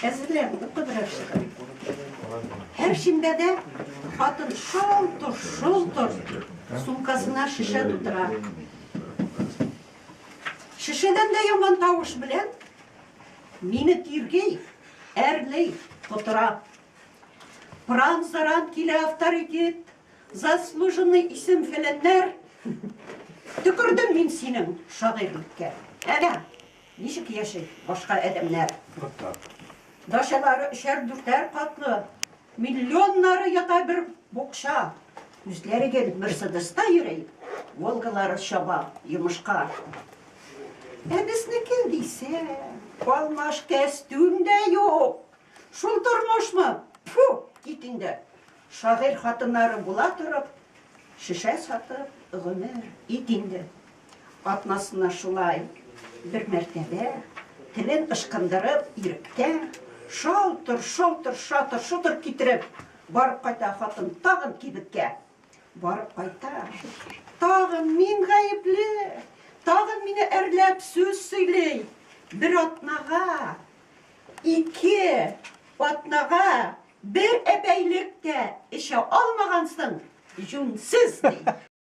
Әзерлән, укыбрак чыгып. Һәр шимбәдә хатын шалтыр-шолтыр сумкасына шешә тутыра. Шешәдән дә яман тавыш белән мине тирги, әрли, котыра. Пыран-заран килә авторитет, заслуженный исем-фәләннәр. Төкердем мин синең шагыйрьлеккә. Әнә, ничек яши башка адәмнәр. Дачалары өчәр-дүртәр катлы, миллионнары ята бер букча. Үзләре гел Мерседеста йөри, Волгалары чаба йомышка. Ә безнеке дисә, алмаш кәстүм дә юк. Шул тормышмы? Фу, кит инде. Шагыйрь хатыннары була торып, шешә сатып гомер ит инде. Атнасына шулай бер мәртәбә телен ычкындырып иректә шалтыр-шолтыр, шатыр-шотыр китереп барып кайта хатын тагын кибеткә. Барып кайта. Тагын мин гаепле. Тагын мине әрләп сүз сөйли. Бер атнага, ике атнага бер әпәйлек тә эчә алмагансың, җүнсез, ди.